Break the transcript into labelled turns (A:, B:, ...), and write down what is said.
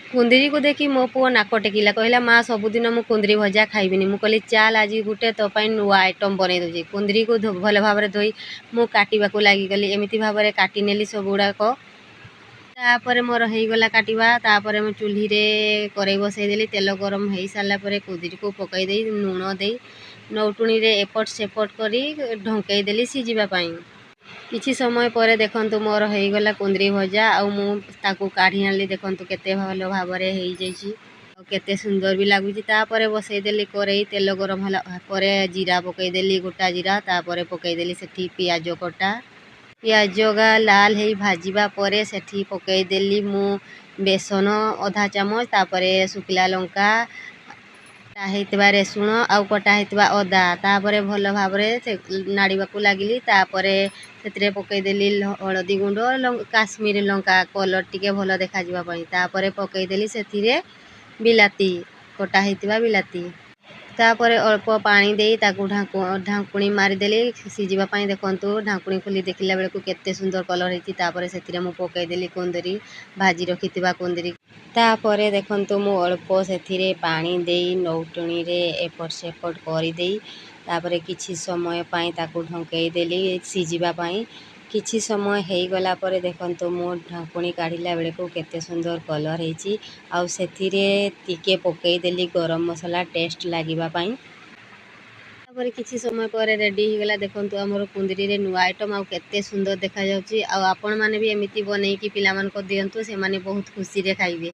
A: କୁନ୍ଦୁରିକୁ ଦେଖି ମୋ ପୁଅ ନାକ ଟେକିଲା, କହିଲା, "ମା, ସବୁଦିନ ମୁଁ କୁନ୍ଦୁରି ଭଜା ଖାଇବିନି।" ମୁଁ କହିଲି, "ଚାଲ, ଆଜି ଗୋଟେ ତୋ ପାଇଁ ନୂଆ ଆଇଟମ୍ ବନେଇ ଦେଉଛି।" କୁନ୍ଦୁରିକୁ ଭଲ ଭାବରେ ଧୋଇ ମୁଁ କାଟିବାକୁ ଲାଗିଗଲି। ଏମିତି ଭାବରେ କାଟି ନେଲି ସବୁଗୁଡ଼ାକ। ତାପରେ ମୋର ହେଇଗଲା କାଟିବା। ତାପରେ ମୁଁ ଚୁଲିରେ କରେଇ ବସେଇଦେଲି। ତେଲ ଗରମ ହେଇସାରିଲା ପରେ କୁନ୍ଦୁରିକୁ ପକାଇ ଦେଇ, ଲୁଣ ଦେଇ, ନଉଟୁଣିରେ ଏପଟ ସେପଟ କରି ଢଙ୍କେଇ ଦେଲି ସିଝିବା ପାଇଁ। କିଛି ସମୟ ପରେ ଦେଖନ୍ତୁ, ମୋର ହେଇଗଲା କୁନ୍ଦୁରି ଭଜା ଆଉ ମୁଁ ତାକୁ କାଢ଼ି ଆଣିଲି। ଦେଖନ୍ତୁ, କେତେ ଭଲ ଭାବରେ ହେଇଯାଇଛି ଆଉ କେତେ ସୁନ୍ଦର ବି ଲାଗୁଛି। ତାପରେ ବସେଇଦେଲି କରେଇ। ତେଲ ଗରମ ହେଲା ପରେ ଜିରା ପକେଇଦେଲି, ଗୋଟା ଜିରା। ତାପରେ ପକେଇଦେଲି ସେଠି ପିଆଜ କଟା। ପିଆଜ ଗା ଲାଲ ହେଇ ଭାଜିବା ପରେ ସେଠି ପକେଇଦେଲି ମୁଁ ବେସନ ଅଧା ଚାମଚ, ତାପରେ ଶୁଖିଲା ଲଙ୍କା, କଟା ହେଇଥିବା ରସୁଣ ଆଉ କଟା ହେଇଥିବା ଅଦା। ତାପରେ ଭଲ ଭାବରେ ସେ ନାଡ଼ିବାକୁ ଲାଗିଲି। ତାପରେ ସେଥିରେ ପକେଇଦେଲି ହଳଦୀ ଗୁଣ୍ଡ, କାଶ୍ମୀରୀ ଲଙ୍କା, କଲର୍ ଟିକେ ଭଲ ଦେଖାଯିବା ପାଇଁ। ତାପରେ ପକେଇଦେଲି ସେଥିରେ ବିଲାତି, କଟା ହେଇଥିବା ବିଲାତି। ତାପରେ ଅଳ୍ପ ପାଣି ଦେଇ ତାକୁ ଢାଙ୍କୁଣୀ ମାରିଦେଲି ସିଝିବା ପାଇଁ। ଦେଖନ୍ତୁ, ଢାଙ୍କୁଣୀ ଖୋଲି ଦେଖିଲା ବେଳକୁ କେତେ ସୁନ୍ଦର କଲର୍ ହେଇଛି। ତାପରେ ସେଥିରେ ମୁଁ ପକେଇଦେଲି କୁନ୍ଦୁରି, ଭାଜି ରଖିଥିବା କୁନ୍ଦୁରି। ତାପରେ ଦେଖନ୍ତୁ, ମୁଁ ଅଳ୍ପ ସେଥିରେ ପାଣି ଦେଇ ନଉଟୁଣିରେ ଏପଟ ସେପଟ କରିଦେଇ, ତାପରେ କିଛି ସମୟ ପାଇଁ ତାକୁ ଢଙ୍କେଇ ଦେଲି ସିଝିବା ପାଇଁ। କିଛି ସମୟ ହେଇଗଲା ପରେ ଦେଖନ୍ତୁ, ମୁଁ ଢାଙ୍କୁଣୀ କାଢ଼ିଲା ବେଳକୁ କେତେ ସୁନ୍ଦର କଲର୍ ହେଇଛି। ଆଉ ସେଥିରେ ଟିକେ ପକେଇଦେଲି ଗରମ ମସଲା ଟେଷ୍ଟ ଲାଗିବା ପାଇଁ। ତାପରେ କିଛି ସମୟ ପରେ ରେଡ଼ି ହେଇଗଲା, ଦେଖନ୍ତୁ, ଆମର କୁନ୍ଦୁରିରେ ନୂଆ ଆଇଟମ୍। ଆଉ କେତେ ସୁନ୍ଦର ଦେଖାଯାଉଛି। ଆଉ ଆପଣମାନେ ବି ଏମିତି ବନେଇକି ପିଲାମାନଙ୍କୁ ଦିଅନ୍ତୁ, ସେମାନେ ବହୁତ ଖୁସିରେ ଖାଇବେ।